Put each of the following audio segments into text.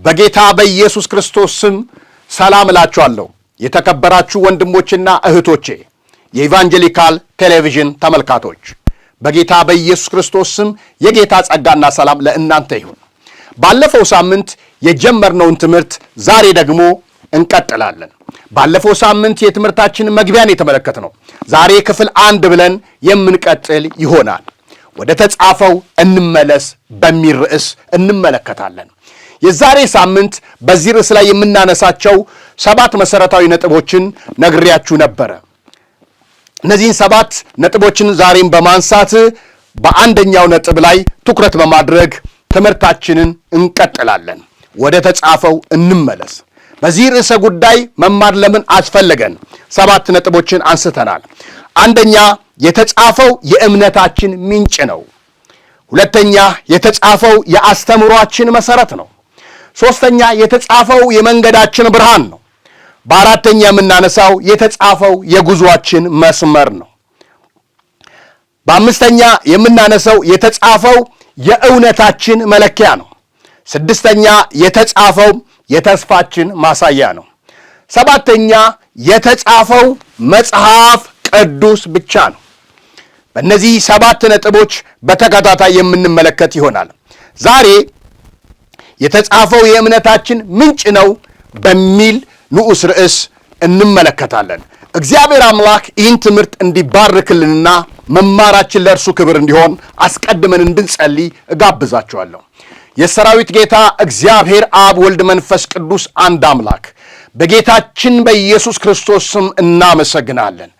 በጌታ በኢየሱስ ክርስቶስ ስም ሰላም እላችኋለሁ። የተከበራችሁ ወንድሞችና እህቶቼ፣ የኢቫንጀሊካል ቴሌቪዥን ተመልካቶች፣ በጌታ በኢየሱስ ክርስቶስ ስም የጌታ ጸጋና ሰላም ለእናንተ ይሁን። ባለፈው ሳምንት የጀመርነውን ትምህርት ዛሬ ደግሞ እንቀጥላለን። ባለፈው ሳምንት የትምህርታችንን መግቢያን የተመለከትነው ዛሬ ክፍል አንድ ብለን የምንቀጥል ይሆናል። ወደ ተጻፈው እንመለስ በሚል ርዕስ እንመለከታለን። የዛሬ ሳምንት በዚህ ርዕስ ላይ የምናነሳቸው ሰባት መሠረታዊ ነጥቦችን ነግሬያችሁ ነበረ። እነዚህን ሰባት ነጥቦችን ዛሬም በማንሳት በአንደኛው ነጥብ ላይ ትኩረት በማድረግ ትምህርታችንን እንቀጥላለን። ወደ ተጻፈው እንመለስ። በዚህ ርዕሰ ጉዳይ መማር ለምን አስፈለገን? ሰባት ነጥቦችን አንስተናል። አንደኛ፣ የተጻፈው የእምነታችን ምንጭ ነው። ሁለተኛ፣ የተጻፈው የአስተምሯችን መሠረት ነው። ሦስተኛ፣ የተጻፈው የመንገዳችን ብርሃን ነው። በአራተኛ የምናነሳው የተጻፈው የጉዟችን መስመር ነው። በአምስተኛ የምናነሳው የተጻፈው የእውነታችን መለኪያ ነው። ስድስተኛ፣ የተጻፈው የተስፋችን ማሳያ ነው። ሰባተኛ፣ የተጻፈው መጽሐፍ ቅዱስ ብቻ ነው። በእነዚህ ሰባት ነጥቦች በተከታታይ የምንመለከት ይሆናል። ዛሬ የተጻፈው የእምነታችን ምንጭ ነው በሚል ንዑስ ርዕስ እንመለከታለን። እግዚአብሔር አምላክ ይህን ትምህርት እንዲባርክልንና መማራችን ለእርሱ ክብር እንዲሆን አስቀድመን እንድንጸልይ እጋብዛችኋለሁ። የሰራዊት ጌታ እግዚአብሔር አብ፣ ወልድ፣ መንፈስ ቅዱስ አንድ አምላክ፣ በጌታችን በኢየሱስ ክርስቶስ ስም እናመሰግናለን።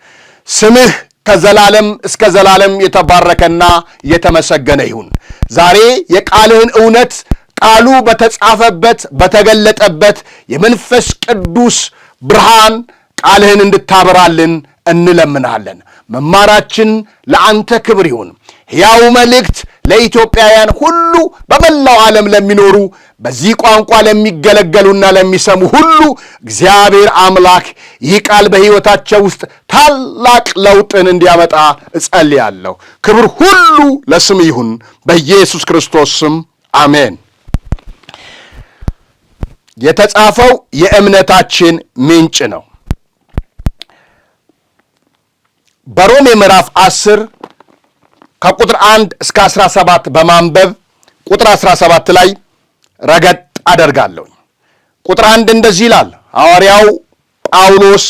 ስምህ ከዘላለም እስከ ዘላለም የተባረከና የተመሰገነ ይሁን። ዛሬ የቃልህን እውነት ቃሉ በተጻፈበት በተገለጠበት የመንፈስ ቅዱስ ብርሃን ቃልህን እንድታበራልን እንለምናለን። መማራችን ለአንተ ክብር ይሁን። ሕያው መልእክት ለኢትዮጵያውያን ሁሉ፣ በመላው ዓለም ለሚኖሩ፣ በዚህ ቋንቋ ለሚገለገሉና ለሚሰሙ ሁሉ እግዚአብሔር አምላክ ይህ ቃል በሕይወታቸው ውስጥ ታላቅ ለውጥን እንዲያመጣ እጸልያለሁ። ክብር ሁሉ ለስም ይሁን፣ በኢየሱስ ክርስቶስ ስም አሜን። የተጻፈው የእምነታችን ምንጭ ነው። በሮሜ ምዕራፍ 10 ከቁጥር 1 እስከ 17 በማንበብ ቁጥር 17 ላይ ረገጥ አደርጋለሁ። ቁጥር 1 እንደዚህ ይላል። ሐዋርያው ጳውሎስ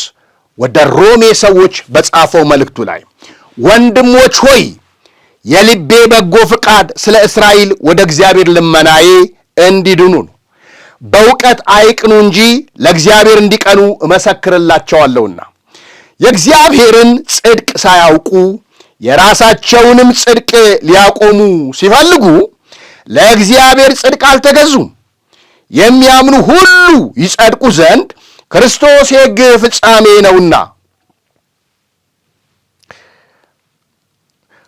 ወደ ሮሜ ሰዎች በጻፈው መልእክቱ ላይ፣ ወንድሞች ሆይ፣ የልቤ በጎ ፍቃድ ስለ እስራኤል ወደ እግዚአብሔር ልመናዬ እንዲድኑ ነው። በእውቀት አይቅኑ እንጂ ለእግዚአብሔር እንዲቀኑ እመሰክርላቸዋለሁና፣ የእግዚአብሔርን ጽድቅ ሳያውቁ የራሳቸውንም ጽድቅ ሊያቆሙ ሲፈልጉ ለእግዚአብሔር ጽድቅ አልተገዙም። የሚያምኑ ሁሉ ይጸድቁ ዘንድ ክርስቶስ የሕግ ፍጻሜ ነውና።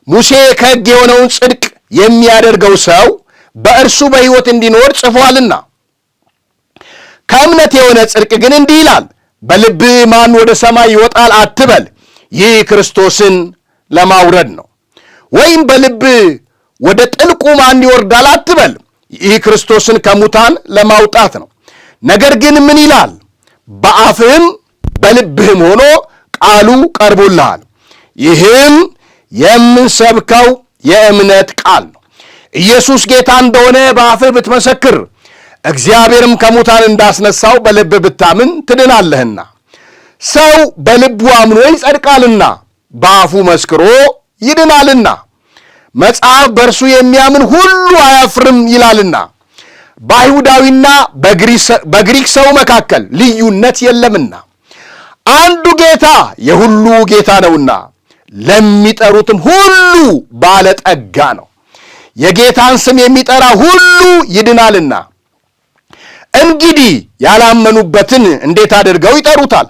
ሙሴ ከሕግ የሆነውን ጽድቅ የሚያደርገው ሰው በእርሱ በሕይወት እንዲኖር ጽፎአልና። ከእምነት የሆነ ጽድቅ ግን እንዲህ ይላል፣ በልብህ ማን ወደ ሰማይ ይወጣል አትበል፣ ይህ ክርስቶስን ለማውረድ ነው። ወይም በልብህ ወደ ጥልቁ ማን ይወርዳል አትበል፣ ይህ ክርስቶስን ከሙታን ለማውጣት ነው። ነገር ግን ምን ይላል? በአፍህም በልብህም ሆኖ ቃሉ ቀርቦልሃል። ይህም የምንሰብከው የእምነት ቃል ነው። ኢየሱስ ጌታ እንደሆነ በአፍህ ብትመሰክር፣ እግዚአብሔርም ከሙታን እንዳስነሳው በልብህ ብታምን ትድናለህና። ሰው በልቡ አምኖ ይጸድቃልና በአፉ መስክሮ ይድናልና። መጽሐፍ በእርሱ የሚያምን ሁሉ አያፍርም ይላልና። በአይሁዳዊና በግሪክ ሰው መካከል ልዩነት የለምና፣ አንዱ ጌታ የሁሉ ጌታ ነውና ለሚጠሩትም ሁሉ ባለጠጋ ነው። የጌታን ስም የሚጠራ ሁሉ ይድናልና። እንግዲህ ያላመኑበትን እንዴት አድርገው ይጠሩታል?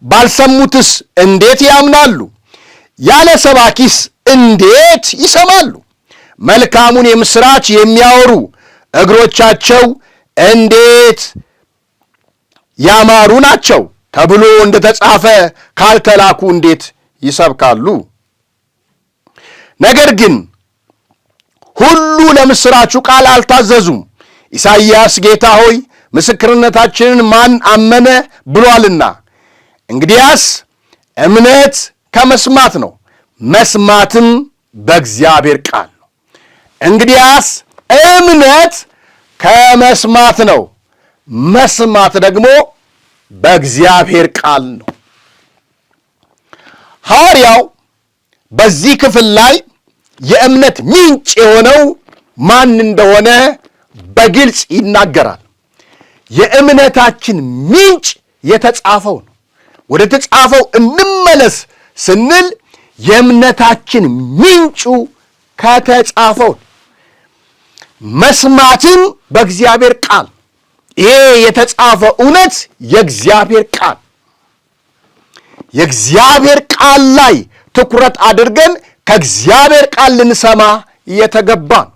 ባልሰሙትስ እንዴት ያምናሉ? ያለ ሰባኪስ እንዴት ይሰማሉ? መልካሙን የምሥራች የሚያወሩ እግሮቻቸው እንዴት ያማሩ ናቸው ተብሎ እንደተጻፈ ካልተላኩ እንዴት ይሰብካሉ? ነገር ግን ሁሉ ለምሥራቹ ቃል አልታዘዙም። ኢሳይያስ፣ ጌታ ሆይ፣ ምስክርነታችንን ማን አመነ ብሏልና። እንግዲያስ እምነት ከመስማት ነው፣ መስማትም በእግዚአብሔር ቃል ነው። እንግዲያስ እምነት ከመስማት ነው፣ መስማት ደግሞ በእግዚአብሔር ቃል ነው። ሐዋርያው በዚህ ክፍል ላይ የእምነት ምንጭ የሆነው ማን እንደሆነ በግልጽ ይናገራል። የእምነታችን ምንጭ የተጻፈው ነው። ወደ ተጻፈው እንመለስ ስንል የእምነታችን ምንጩ ከተጻፈው ነው። መስማትም በእግዚአብሔር ቃል፣ ይሄ የተጻፈ እውነት የእግዚአብሔር ቃል፣ የእግዚአብሔር ቃል ላይ ትኩረት አድርገን ከእግዚአብሔር ቃል ልንሰማ የተገባ ነው።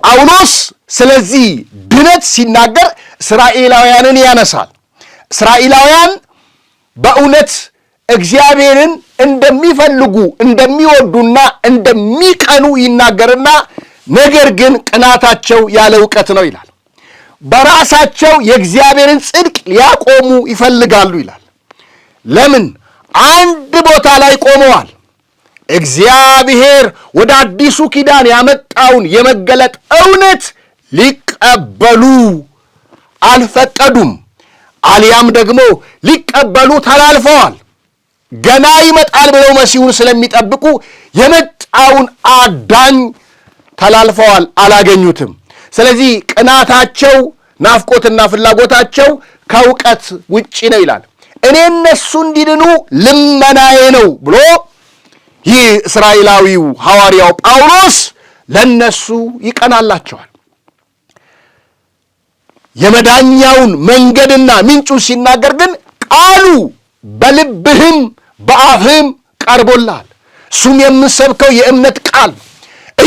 ጳውሎስ ስለዚህ ድነት ሲናገር እስራኤላውያንን ያነሳል። እስራኤላውያን በእውነት እግዚአብሔርን እንደሚፈልጉ፣ እንደሚወዱና እንደሚቀኑ ይናገርና ነገር ግን ቅናታቸው ያለ እውቀት ነው ይላል። በራሳቸው የእግዚአብሔርን ጽድቅ ሊያቆሙ ይፈልጋሉ ይላል። ለምን? አንድ ቦታ ላይ ቆመዋል። እግዚአብሔር ወደ አዲሱ ኪዳን ያመጣውን የመገለጥ እውነት ሊቀበሉ አልፈቀዱም፣ አሊያም ደግሞ ሊቀበሉ ተላልፈዋል። ገና ይመጣል ብለው መሲሁን ስለሚጠብቁ የመጣውን አዳኝ ተላልፈዋል፣ አላገኙትም። ስለዚህ ቅናታቸው፣ ናፍቆትና ፍላጎታቸው ከእውቀት ውጪ ነው ይላል። እኔ እነሱ እንዲድኑ ልመናዬ ነው ብሎ ይህ እስራኤላዊው ሐዋርያው ጳውሎስ ለነሱ ይቀናላቸዋል። የመዳኛውን መንገድና ምንጩን ሲናገር ግን ቃሉ በልብህም በአፍህም ቀርቦልሃል። እሱም የምንሰብከው የእምነት ቃል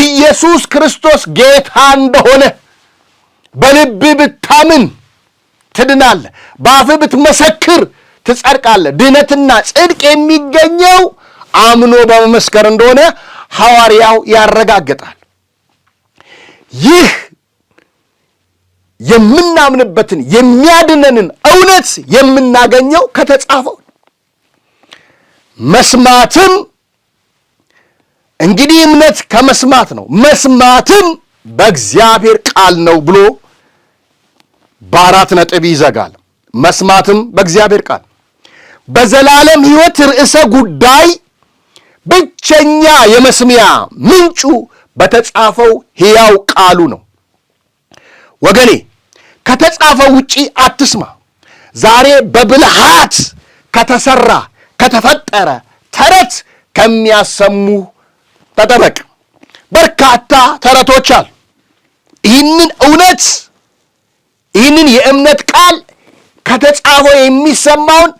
ኢየሱስ ክርስቶስ ጌታ እንደሆነ በልብህ ብታምን ትድናለህ፣ በአፍህ ብትመሰክር ትጸድቃለህ። ድነትና ጽድቅ የሚገኘው አምኖ በመመስከር እንደሆነ ሐዋርያው ያረጋግጣል። ይህ የምናምንበትን የሚያድነንን እውነት የምናገኘው ከተጻፈው። መስማትም እንግዲህ እምነት ከመስማት ነው፣ መስማትም በእግዚአብሔር ቃል ነው ብሎ በአራት ነጥብ ይዘጋል። መስማትም በእግዚአብሔር ቃል በዘላለም ሕይወት ርዕሰ ጉዳይ ብቸኛ የመስሚያ ምንጩ በተጻፈው ሕያው ቃሉ ነው። ወገኔ፣ ከተጻፈው ውጪ አትስማ። ዛሬ በብልሃት ከተሰራ፣ ከተፈጠረ ተረት ከሚያሰሙ ተጠበቅ። በርካታ ተረቶች አሉ። ይህንን እውነት፣ ይህንን የእምነት ቃል ከተጻፈው የሚሰማውን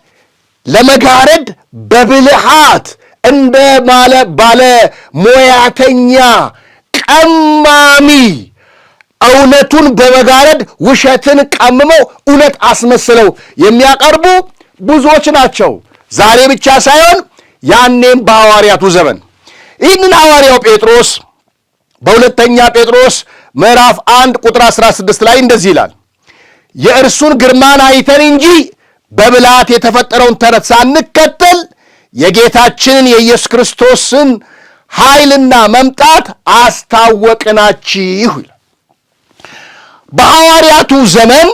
ለመጋረድ በብልሃት እንደ ባለ ሞያተኛ ቀማሚ እውነቱን በመጋረድ ውሸትን ቀምመው እውነት አስመስለው የሚያቀርቡ ብዙዎች ናቸው። ዛሬ ብቻ ሳይሆን ያኔም በሐዋርያቱ ዘመን። ይህንን ሐዋርያው ጴጥሮስ በሁለተኛ ጴጥሮስ ምዕራፍ 1 ቁጥር 16 ላይ እንደዚህ ይላል፣ የእርሱን ግርማን አይተን እንጂ በብልሃት የተፈጠረውን ተረት ሳንከተል የጌታችንን የኢየሱስ ክርስቶስን ኃይልና መምጣት አስታወቅናችሁ ይላል። በሐዋርያቱ ዘመን፣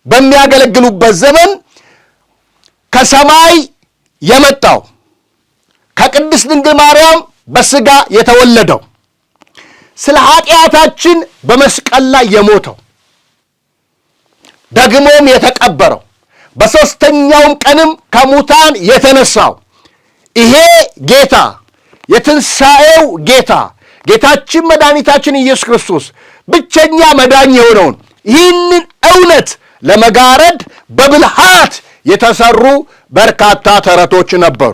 በሚያገለግሉበት ዘመን፣ ከሰማይ የመጣው፣ ከቅድስት ድንግል ማርያም በሥጋ የተወለደው፣ ስለ ኃጢአታችን በመስቀል ላይ የሞተው፣ ደግሞም የተቀበረው፣ በሦስተኛውም ቀንም ከሙታን የተነሳው ይሄ ጌታ፣ የትንሣኤው ጌታ ጌታችን መድኃኒታችን ኢየሱስ ክርስቶስ ብቸኛ መዳኝ የሆነውን ይህንን እውነት ለመጋረድ በብልሃት የተሰሩ በርካታ ተረቶች ነበሩ።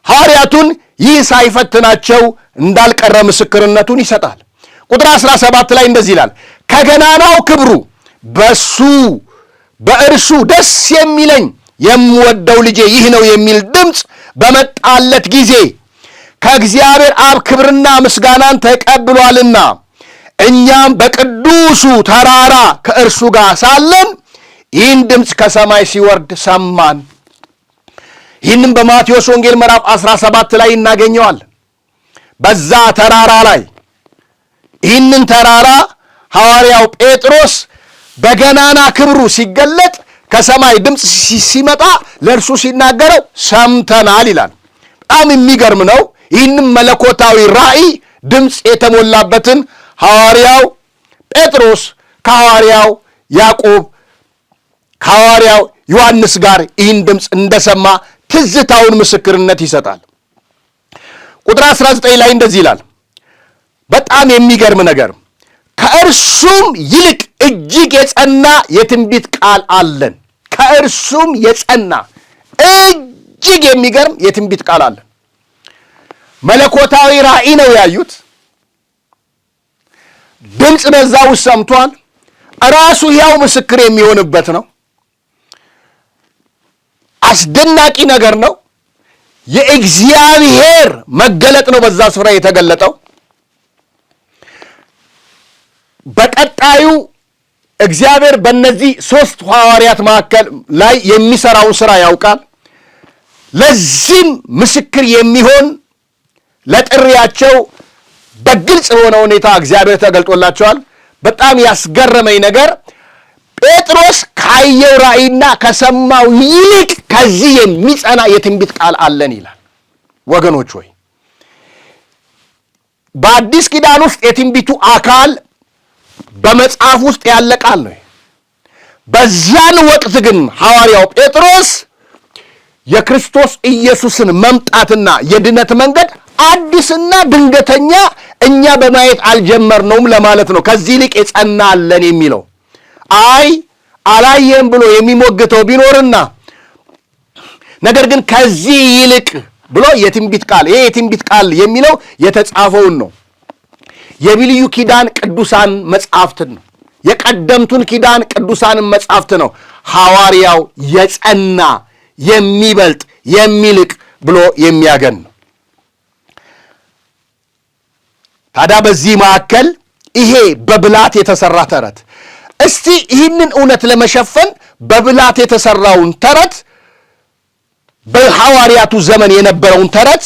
ሐዋርያቱን ይህ ሳይፈትናቸው እንዳልቀረ ምስክርነቱን ይሰጣል። ቁጥር 17 ላይ እንደዚህ ይላል፣ ከገናናው ክብሩ በሱ በእርሱ ደስ የሚለኝ የምወደው ልጄ ይህ ነው የሚል ድምፅ በመጣለት ጊዜ ከእግዚአብሔር አብ ክብርና ምስጋናን ተቀብሏልና እኛም በቅዱሱ ተራራ ከእርሱ ጋር ሳለን ይህን ድምፅ ከሰማይ ሲወርድ ሰማን። ይህንም በማቴዎስ ወንጌል ምዕራፍ 17 ላይ እናገኘዋል። በዛ ተራራ ላይ ይህንን ተራራ ሐዋርያው ጴጥሮስ በገናና ክብሩ ሲገለጥ ከሰማይ ድምፅ ሲመጣ ለእርሱ ሲናገረው ሰምተናል ይላል። በጣም የሚገርም ነው። ይህንም መለኮታዊ ራእይ ድምፅ የተሞላበትን ሐዋርያው ጴጥሮስ ከሐዋርያው ያዕቆብ ከሐዋርያው ዮሐንስ ጋር ይህን ድምፅ እንደሰማ ትዝታውን ምስክርነት ይሰጣል። ቁጥር 19 ላይ እንደዚህ ይላል። በጣም የሚገርም ነገር፣ ከእርሱም ይልቅ እጅግ የጸና የትንቢት ቃል አለን። ከእርሱም የጸና እጅግ የሚገርም የትንቢት ቃል አለን። መለኮታዊ ራእይ ነው ያዩት። ድምፅ በዛ ውስጥ ሰምቷል። ራሱ ያው ምስክር የሚሆንበት ነው። አስደናቂ ነገር ነው። የእግዚአብሔር መገለጥ ነው በዛ ስፍራ የተገለጠው። በቀጣዩ እግዚአብሔር በእነዚህ ሦስት ሐዋርያት መካከል ላይ የሚሰራውን ሥራ ያውቃል። ለዚህም ምስክር የሚሆን ለጥሪያቸው በግልጽ በሆነ ሁኔታ እግዚአብሔር ተገልጦላቸዋል። በጣም ያስገረመኝ ነገር ጴጥሮስ ካየው ራእይና ከሰማው ይልቅ ከዚህ የሚጸና የትንቢት ቃል አለን ይላል። ወገኖች ሆይ፣ በአዲስ ኪዳን ውስጥ የትንቢቱ አካል በመጽሐፍ ውስጥ ያለ ቃል ነው። በዛን ወቅት ግን ሐዋርያው ጴጥሮስ የክርስቶስ ኢየሱስን መምጣትና የድነት መንገድ አዲስና ድንገተኛ እኛ በማየት አልጀመርነውም ለማለት ነው። ከዚህ ይልቅ የጸና አለን የሚለው፣ አይ አላየም ብሎ የሚሞግተው ቢኖርና ነገር ግን ከዚህ ይልቅ ብሎ የትንቢት ቃል፣ ይሄ የትንቢት ቃል የሚለው የተጻፈውን ነው። የብሉይ ኪዳን ቅዱሳን መጻሕፍትን ነው። የቀደምቱን ኪዳን ቅዱሳንን መጻሕፍት ነው ሐዋርያው የጸና፣ የሚበልጥ፣ የሚልቅ ብሎ የሚያገን ነው። ታዲያ በዚህ መካከል ይሄ በብላት የተሰራ ተረት፣ እስቲ ይህንን እውነት ለመሸፈን በብላት የተሰራውን ተረት፣ በሐዋርያቱ ዘመን የነበረውን ተረት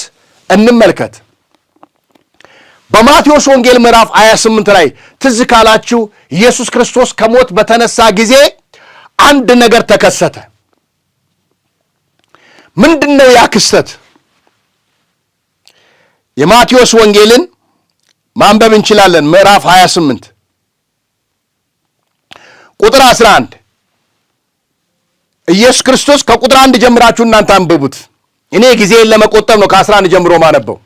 እንመልከት። በማቴዎስ ወንጌል ምዕራፍ 28 ላይ ትዝ ካላችሁ ኢየሱስ ክርስቶስ ከሞት በተነሳ ጊዜ አንድ ነገር ተከሰተ። ምንድን ነው ያ ክስተት? የማቴዎስ ወንጌልን ማንበብ እንችላለን። ምዕራፍ 28 ቁጥር 11፣ ኢየሱስ ክርስቶስ፣ ከቁጥር 1 ጀምራችሁ እናንተ አንብቡት። እኔ ጊዜን ለመቆጠብ ነው ከ11 ጀምሮ ማነበው።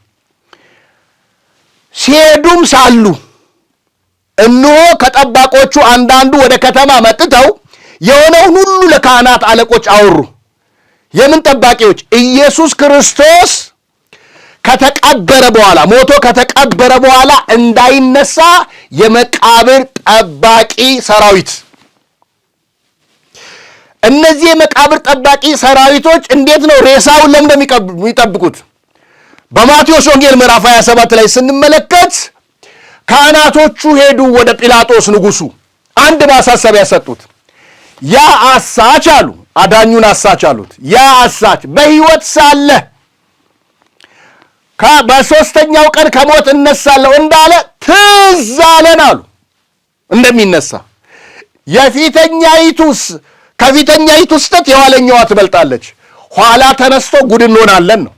ሲሄዱም ሳሉ እነሆ ከጠባቆቹ አንዳንዱ ወደ ከተማ መጥተው የሆነውን ሁሉ ለካህናት አለቆች አወሩ። የምን ጠባቂዎች? ኢየሱስ ክርስቶስ ከተቀበረ በኋላ፣ ሞቶ ከተቀበረ በኋላ እንዳይነሳ የመቃብር ጠባቂ ሰራዊት። እነዚህ የመቃብር ጠባቂ ሰራዊቶች እንዴት ነው ሬሳውን ለምን የሚጠብቁት? በማቴዎስ ወንጌል ምዕራፍ 27 ላይ ስንመለከት ካህናቶቹ ሄዱ ወደ ጲላጦስ ንጉሱ፣ አንድ ማሳሰቢያ ሰጡት። ያ አሳች አሉ፣ አዳኙን አሳች አሉት። ያ አሳች በሕይወት ሳለ በሦስተኛው ቀን ከሞት እነሳለሁ እንዳለ ትዝ አለን አሉ። እንደሚነሳ ከፊተኛይቱ ስህተት የኋለኛዋ ትበልጣለች። ኋላ ተነስቶ ጉድ እንሆናለን ነው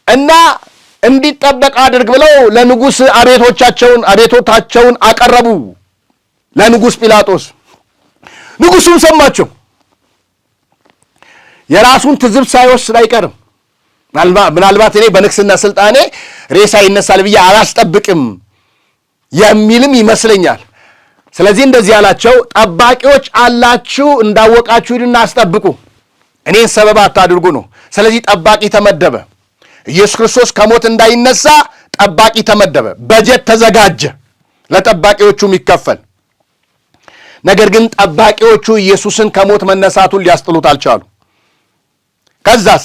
እና እንዲጠበቅ አድርግ ብለው ለንጉሥ አቤቶታቸውን አቀረቡ ለንጉሥ ጲላጦስ። ንጉሡም ሰማቸው። የራሱን ትዝብት ሳይወስድ አይቀርም። ምናልባት እኔ በንግስና ስልጣኔ ሬሳ ይነሳል ብዬ አላስጠብቅም የሚልም ይመስለኛል። ስለዚህ እንደዚህ ያላቸው፣ ጠባቂዎች አላችሁ፣ እንዳወቃችሁ ሂዱና አስጠብቁ፣ እኔን ሰበብ አታድርጉ ነው። ስለዚህ ጠባቂ ተመደበ። ኢየሱስ ክርስቶስ ከሞት እንዳይነሳ ጠባቂ ተመደበ። በጀት ተዘጋጀ ለጠባቂዎቹ የሚከፈል። ነገር ግን ጠባቂዎቹ ኢየሱስን ከሞት መነሳቱን ሊያስጥሉት አልቻሉ። ከዛስ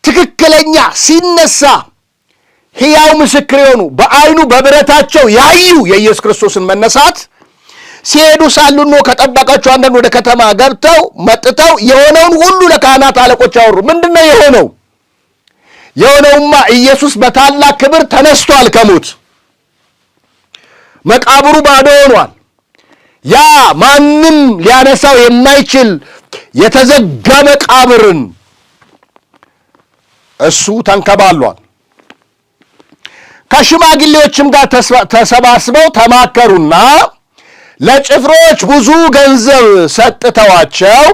ትክክለኛ ሲነሳ ሕያው ምስክር የሆኑ በዓይኑ በብረታቸው ያዩ የኢየሱስ ክርስቶስን መነሳት ሲሄዱ ሳሉ እነሆ ከጠባቂዎቹ አንዳንድ ወደ ከተማ ገብተው መጥተው የሆነውን ሁሉ ለካህናት አለቆች አወሩ። ምንድን ነው የሆነው? የሆነውማ ኢየሱስ በታላቅ ክብር ተነስቷል ከሞት። መቃብሩ ባዶ ሆኗል። ያ ማንም ሊያነሳው የማይችል የተዘጋ መቃብርን እሱ ተንከባሏል። ከሽማግሌዎችም ጋር ተሰባስበው ተማከሩና ለጭፍሮች ብዙ ገንዘብ ሰጥተዋቸው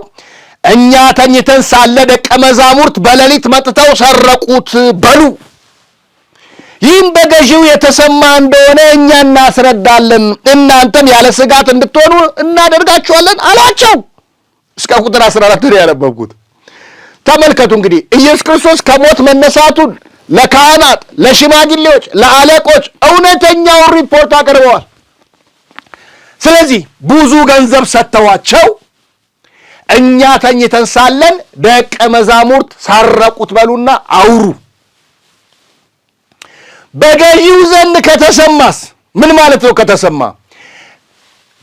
እኛ ተኝተን ሳለ ደቀ መዛሙርት በሌሊት መጥተው ሰረቁት በሉ። ይህም በገዢው የተሰማ እንደሆነ እኛ እናስረዳለን፣ እናንተም ያለ ስጋት እንድትሆኑ እናደርጋችኋለን አሏቸው። እስከ ቁጥር 14 ነው ያነበብኩት። ተመልከቱ እንግዲህ ኢየሱስ ክርስቶስ ከሞት መነሳቱን ለካህናት፣ ለሽማግሌዎች፣ ለአለቆች እውነተኛውን ሪፖርት አቅርበዋል። ስለዚህ ብዙ ገንዘብ ሰጥተዋቸው እኛ ተኝተን ሳለን ደቀ መዛሙርት ሰረቁት በሉና አውሩ። በገዢው ዘንድ ከተሰማስ ምን ማለት ነው? ከተሰማ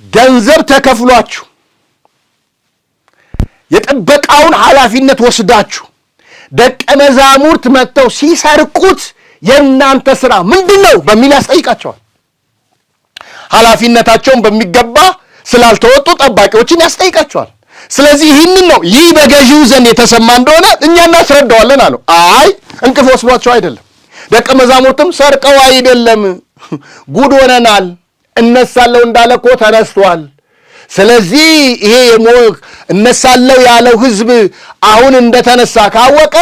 ገንዘብ ተከፍሏችሁ የጥበቃውን ኃላፊነት ወስዳችሁ ደቀ መዛሙርት መጥተው ሲሰርቁት የእናንተ ሥራ ምንድን ነው በሚል ያስጠይቃቸዋል። ኃላፊነታቸውን በሚገባ ስላልተወጡ ጠባቂዎችን ያስጠይቃቸዋል። ስለዚህ ይህንን ነው ይህ በገዢው ዘንድ የተሰማ እንደሆነ እኛ እናስረዳዋለን አለው። አይ እንቅልፍ ወስዷቸው አይደለም፣ ደቀ መዛሙርትም ሰርቀው አይደለም፣ ጉድ ሆነናል፣ እነሳለሁ እንዳለ እኮ ተነስቷል። ስለዚህ ይሄ እነሳለሁ ያለው ሕዝብ አሁን እንደተነሳ ካወቀ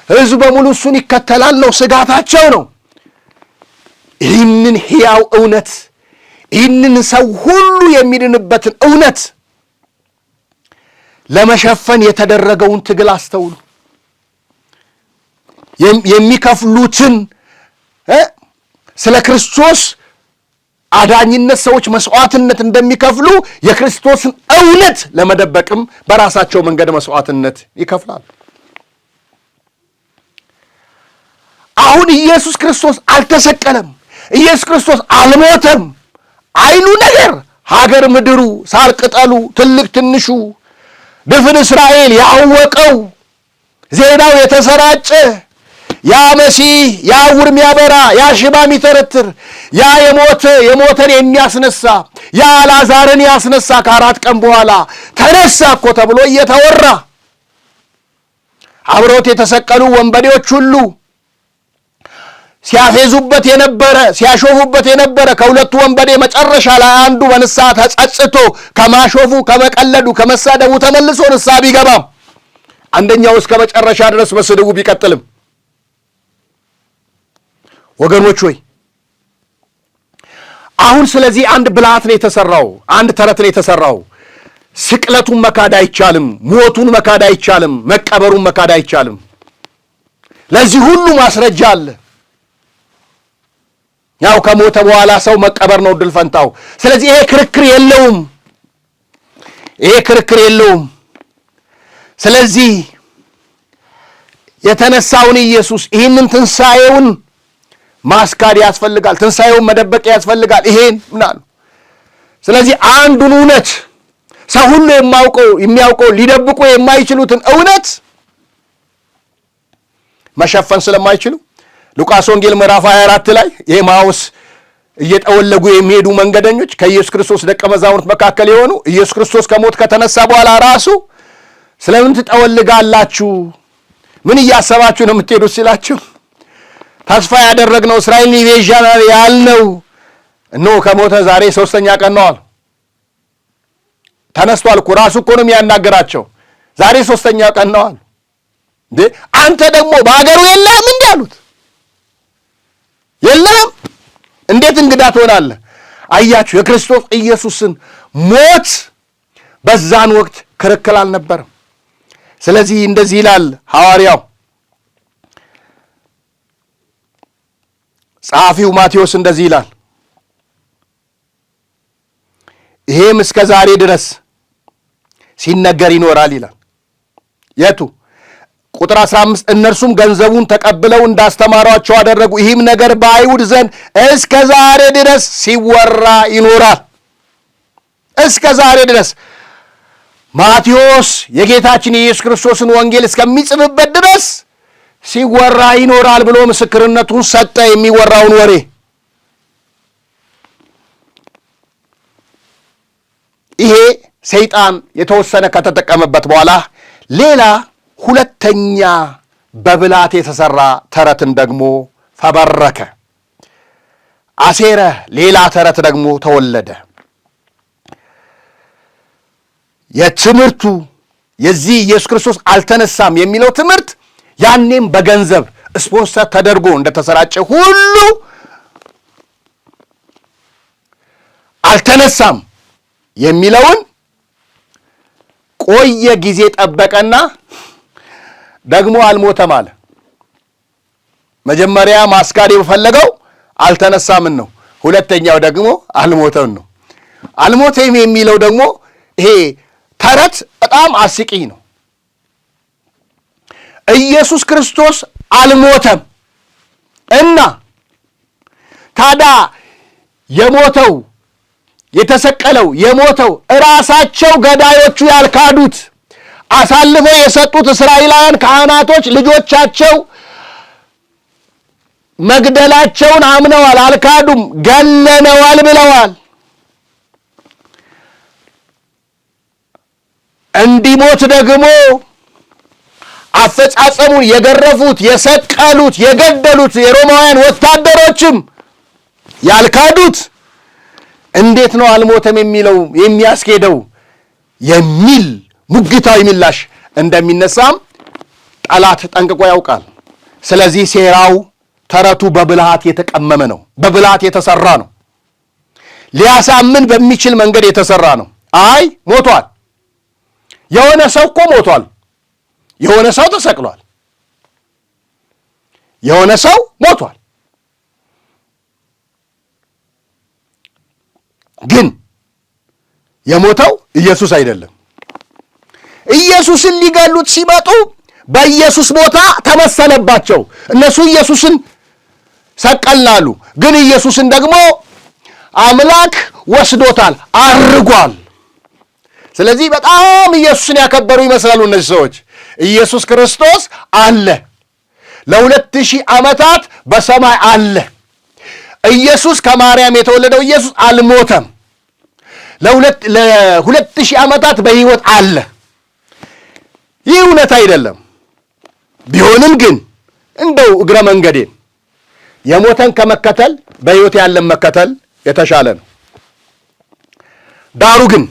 ሕዝብ በሙሉ እሱን ይከተላል ነው ስጋታቸው ነው። ይህንን ሕያው እውነት ይህንን ሰው ሁሉ የሚድንበትን እውነት ለመሸፈን የተደረገውን ትግል አስተውሉ። የሚከፍሉትን ስለ ክርስቶስ አዳኝነት ሰዎች መስዋዕትነት እንደሚከፍሉ የክርስቶስን እውነት ለመደበቅም በራሳቸው መንገድ መስዋዕትነት ይከፍላሉ። አሁን ኢየሱስ ክርስቶስ አልተሰቀለም፣ ኢየሱስ ክርስቶስ አልሞተም አይሉ ነገር ሀገር ምድሩ፣ ሳር ቅጠሉ፣ ትልቅ ትንሹ፣ ድፍን እስራኤል ያወቀው ዜናው የተሰራጨ ያ መሲህ፣ ያ ዕውር የሚያበራ፣ ያ ሽባ የሚተረትር፣ ያ የሞተ የሞተን የሚያስነሳ፣ ያ አልዓዛርን ያስነሳ ከ4 ቀን በኋላ ተነሳ እኮ ተብሎ እየተወራ አብረውት የተሰቀሉ ወንበዴዎች ሁሉ ሲያፌዙበት የነበረ ሲያሾፉበት የነበረ ከሁለቱ ወንበዴ መጨረሻ ላይ አንዱ በንስሐ ተጸጽቶ ከማሾፉ ከመቀለዱ ከመሳደቡ ተመልሶ ንስሐ ቢገባም አንደኛው እስከ መጨረሻ ድረስ በስድቡ ቢቀጥልም፣ ወገኖች ሆይ አሁን ስለዚህ አንድ ብልሃት ነው የተሰራው፣ አንድ ተረት ነው የተሰራው። ስቅለቱን መካድ አይቻልም፣ ሞቱን መካድ አይቻልም፣ መቀበሩን መካድ አይቻልም። ለዚህ ሁሉ ማስረጃ አለ። ያው ከሞተ በኋላ ሰው መቀበር ነው ዕድል ፈንታው። ስለዚህ ይሄ ክርክር የለውም፣ ይሄ ክርክር የለውም። ስለዚህ የተነሳውን ኢየሱስ ይህንን ትንሣኤውን ማስካድ ያስፈልጋል። ትንሣኤውን መደበቅ ያስፈልጋል። ይሄን ምናሉ። ስለዚህ አንዱን እውነት ሰው ሁሉ የሚያውቀው ሊደብቁ የማይችሉትን እውነት መሸፈን ስለማይችሉ ሉቃስ ወንጌል ምዕራፍ 24 ላይ የኤማሁስ እየጠወለጉ የሚሄዱ መንገደኞች ከኢየሱስ ክርስቶስ ደቀ መዛሙርት መካከል የሆኑ ኢየሱስ ክርስቶስ ከሞት ከተነሳ በኋላ ራሱ ስለምን ትጠወልጋላችሁ? ምን እያሰባችሁ ነው የምትሄዱት? ሲላችሁ ተስፋ ያደረግነው እስራኤልን ይቤዣል ያልነው እነሆ ከሞተ ዛሬ 3ኛ ቀን ነው አሉ። ተነስቷል እኮ ራሱ እኮ ነው የሚያናገራቸው። ዛሬ 3ኛ ቀን ነው አሉ። እንዴ አንተ ደግሞ በሀገሩ የለህም እንዴ አሉት። የለህም እንዴት እንግዳ ትሆናለህ? አያችሁ የክርስቶስ ኢየሱስን ሞት በዛን ወቅት ክርክር አልነበረም። ስለዚህ እንደዚህ ይላል ሐዋርያው ጸሐፊው ማቴዎስ እንደዚህ ይላል፣ ይሄም እስከ ዛሬ ድረስ ሲነገር ይኖራል ይላል። የቱ ቁጥር 15 እነርሱም ገንዘቡን ተቀብለው እንዳስተማሯቸው አደረጉ። ይህም ነገር በአይሁድ ዘንድ እስከ ዛሬ ድረስ ሲወራ ይኖራል። እስከ ዛሬ ድረስ ማቴዎስ የጌታችን የኢየሱስ ክርስቶስን ወንጌል እስከሚጽፍበት ድረስ ሲወራ ይኖራል ብሎ ምስክርነቱን ሰጠ። የሚወራውን ወሬ ይሄ ሰይጣን የተወሰነ ከተጠቀመበት በኋላ ሌላ ሁለተኛ በብላት የተሰራ ተረትን ደግሞ ፈበረከ፣ አሴረ። ሌላ ተረት ደግሞ ተወለደ። የትምህርቱ የዚህ ኢየሱስ ክርስቶስ አልተነሳም የሚለው ትምህርት ያኔም በገንዘብ ስፖንሰር ተደርጎ እንደተሰራጨ ሁሉ አልተነሳም የሚለውን ቆየ፣ ጊዜ ጠበቀና ደግሞ አልሞተም አለ። መጀመሪያ ማስካድ የፈለገው አልተነሳምን ነው። ሁለተኛው ደግሞ አልሞተም ነው። አልሞተም የሚለው ደግሞ ይሄ ተረት በጣም አስቂኝ ነው። ኢየሱስ ክርስቶስ አልሞተም እና ታዲያ የሞተው የተሰቀለው የሞተው እራሳቸው ገዳዮቹ ያልካዱት አሳልፈው የሰጡት እስራኤላውያን ካህናቶች ልጆቻቸው መግደላቸውን አምነዋል፣ አልካዱም። ገለነዋል ብለዋል። እንዲሞት ደግሞ አፈጻጸሙን የገረፉት፣ የሰቀሉት፣ የገደሉት የሮማውያን ወታደሮችም ያልካዱት እንዴት ነው አልሞተም የሚለው የሚያስኬደው የሚል ሙግታዊ ምላሽ እንደሚነሳም ጠላት ጠንቅቆ ያውቃል። ስለዚህ ሴራው ተረቱ በብልሃት የተቀመመ ነው፣ በብልሃት የተሰራ ነው፣ ሊያሳምን በሚችል መንገድ የተሰራ ነው። አይ ሞቷል፣ የሆነ ሰው እኮ ሞቷል፣ የሆነ ሰው ተሰቅሏል፣ የሆነ ሰው ሞቷል። ግን የሞተው ኢየሱስ አይደለም። ኢየሱስን ሊገሉት ሲመጡ በኢየሱስ ቦታ ተመሰለባቸው። እነሱ ኢየሱስን ሰቀላሉ፣ ግን ኢየሱስን ደግሞ አምላክ ወስዶታል፣ አርጓል። ስለዚህ በጣም ኢየሱስን ያከበሩ ይመስላሉ እነዚህ ሰዎች። ኢየሱስ ክርስቶስ አለ፣ ለ2000 ዓመታት በሰማይ አለ። ኢየሱስ ከማርያም የተወለደው ኢየሱስ አልሞተም። ለ2000 ዓመታት በሕይወት አለ። ይህ እውነት አይደለም። ቢሆንም ግን እንደው እግረ መንገዴን የሞተን ከመከተል በሕይወት ያለን መከተል የተሻለ ነው። ዳሩ ግን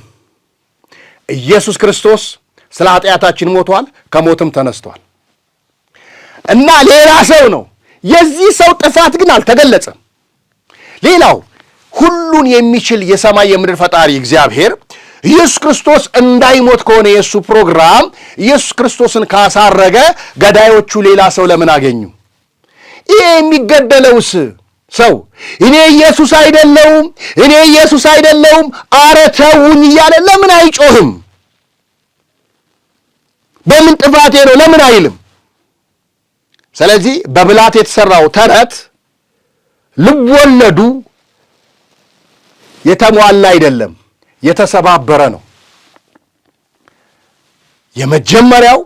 ኢየሱስ ክርስቶስ ስለ ኃጢአታችን ሞቷል፣ ከሞትም ተነስቷል እና ሌላ ሰው ነው። የዚህ ሰው ጥፋት ግን አልተገለጸም። ሌላው ሁሉን የሚችል የሰማይ የምድር ፈጣሪ እግዚአብሔር ኢየሱስ ክርስቶስ እንዳይሞት ከሆነ የእሱ ፕሮግራም ኢየሱስ ክርስቶስን ካሳረገ ገዳዮቹ ሌላ ሰው ለምን አገኙ? ይሄ የሚገደለውስ ሰው እኔ ኢየሱስ አይደለውም፣ እኔ ኢየሱስ አይደለውም፣ አረ ተውኝ እያለ ለምን አይጮህም? በምን ጥፋቴ ነው ለምን አይልም? ስለዚህ በብላት የተሰራው ተረት ልብወለዱ የተሟላ አይደለም፣ የተሰባበረ ነው። የመጀመሪያው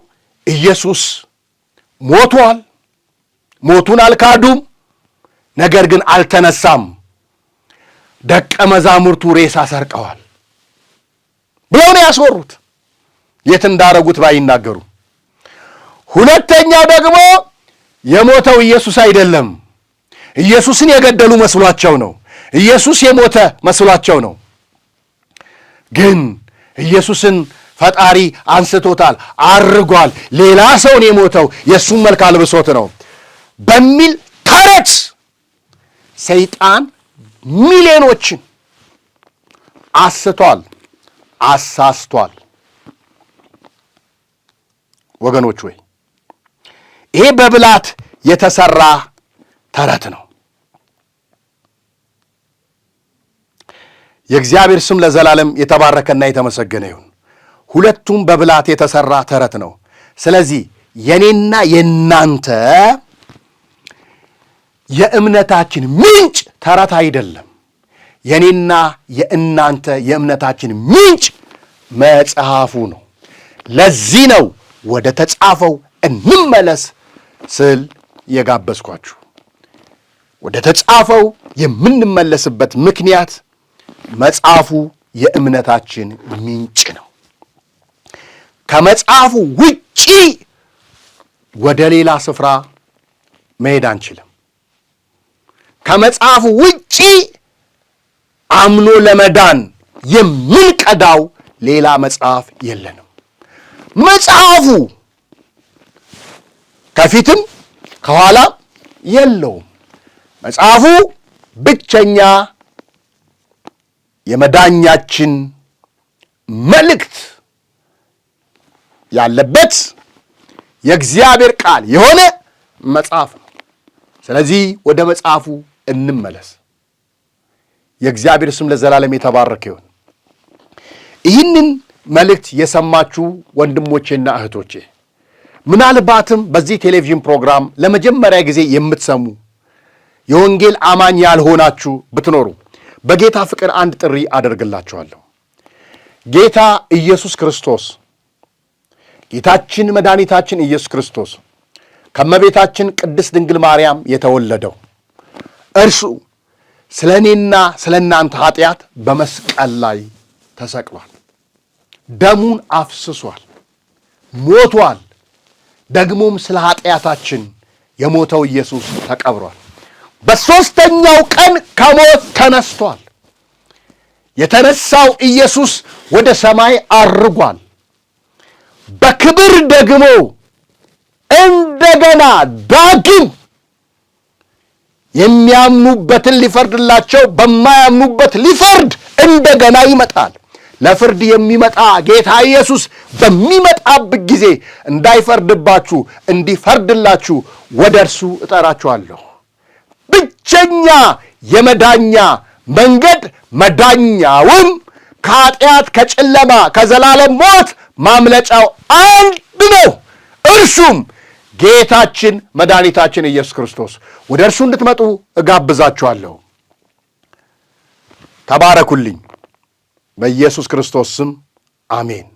ኢየሱስ ሞቷል። ሞቱን አልካዱም፣ ነገር ግን አልተነሳም። ደቀ መዛሙርቱ ሬሳ ሰርቀዋል ብለው ነው ያስወሩት። የት እንዳረጉት ባይናገሩ። ሁለተኛው ደግሞ የሞተው ኢየሱስ አይደለም፣ ኢየሱስን የገደሉ መስሏቸው ነው። ኢየሱስ የሞተ መስሏቸው ነው። ግን ኢየሱስን ፈጣሪ አንስቶታል፣ አርጓል። ሌላ ሰውን የሞተው የእሱን መልክ አልብሶት ነው በሚል ተረት ሰይጣን ሚሊዮኖችን አስቷል፣ አሳስቷል። ወገኖች ወይ ይሄ በብላት የተሰራ ተረት ነው። የእግዚአብሔር ስም ለዘላለም የተባረከና የተመሰገነ ይሁን። ሁለቱም በብላት የተሰራ ተረት ነው። ስለዚህ የኔና የናንተ የእምነታችን ምንጭ ተረት አይደለም። የኔና የእናንተ የእምነታችን ምንጭ መጽሐፉ ነው። ለዚህ ነው ወደ ተጻፈው እንመለስ ስል የጋበዝኳችሁ። ወደ ተጻፈው የምንመለስበት ምክንያት መጽሐፉ የእምነታችን ምንጭ ነው። ከመጽሐፉ ውጪ ወደ ሌላ ስፍራ መሄድ አንችልም። ከመጽሐፉ ውጪ አምኖ ለመዳን የምንቀዳው ሌላ መጽሐፍ የለንም። መጽሐፉ ከፊትም ከኋላም የለውም። መጽሐፉ ብቸኛ የመዳኛችን መልእክት ያለበት የእግዚአብሔር ቃል የሆነ መጽሐፍ ነው። ስለዚህ ወደ መጽሐፉ እንመለስ። የእግዚአብሔር ስም ለዘላለም የተባረከ ይሁን። ይህንን መልእክት የሰማችሁ ወንድሞቼና እህቶቼ፣ ምናልባትም በዚህ ቴሌቪዥን ፕሮግራም ለመጀመሪያ ጊዜ የምትሰሙ የወንጌል አማኝ ያልሆናችሁ ብትኖሩ በጌታ ፍቅር አንድ ጥሪ አደርግላችኋለሁ። ጌታ ኢየሱስ ክርስቶስ፣ ጌታችን መድኃኒታችን ኢየሱስ ክርስቶስ፣ ከእመቤታችን ቅድስት ድንግል ማርያም የተወለደው እርሱ ስለ እኔና ስለ እናንተ ኃጢአት በመስቀል ላይ ተሰቅሏል። ደሙን አፍስሷል፣ ሞቷል። ደግሞም ስለ ኃጢአታችን የሞተው ኢየሱስ ተቀብሯል። በሦስተኛው ቀን ከሞት ተነስቷል። የተነሳው ኢየሱስ ወደ ሰማይ አርጓል። በክብር ደግሞ እንደገና ዳግም የሚያምኑበትን ሊፈርድላቸው በማያምኑበት ሊፈርድ እንደገና ይመጣል። ለፍርድ የሚመጣ ጌታ ኢየሱስ በሚመጣበት ጊዜ እንዳይፈርድባችሁ እንዲፈርድላችሁ ወደ እርሱ እጠራችኋለሁ። ብቸኛ የመዳኛ መንገድ፣ መዳኛውም ከኃጢአት፣ ከጨለማ፣ ከዘላለም ሞት ማምለጫው አንድ ነው። እርሱም ጌታችን መድኃኒታችን ኢየሱስ ክርስቶስ። ወደ እርሱ እንድትመጡ እጋብዛችኋለሁ። ተባረኩልኝ። በኢየሱስ ክርስቶስ ስም አሜን።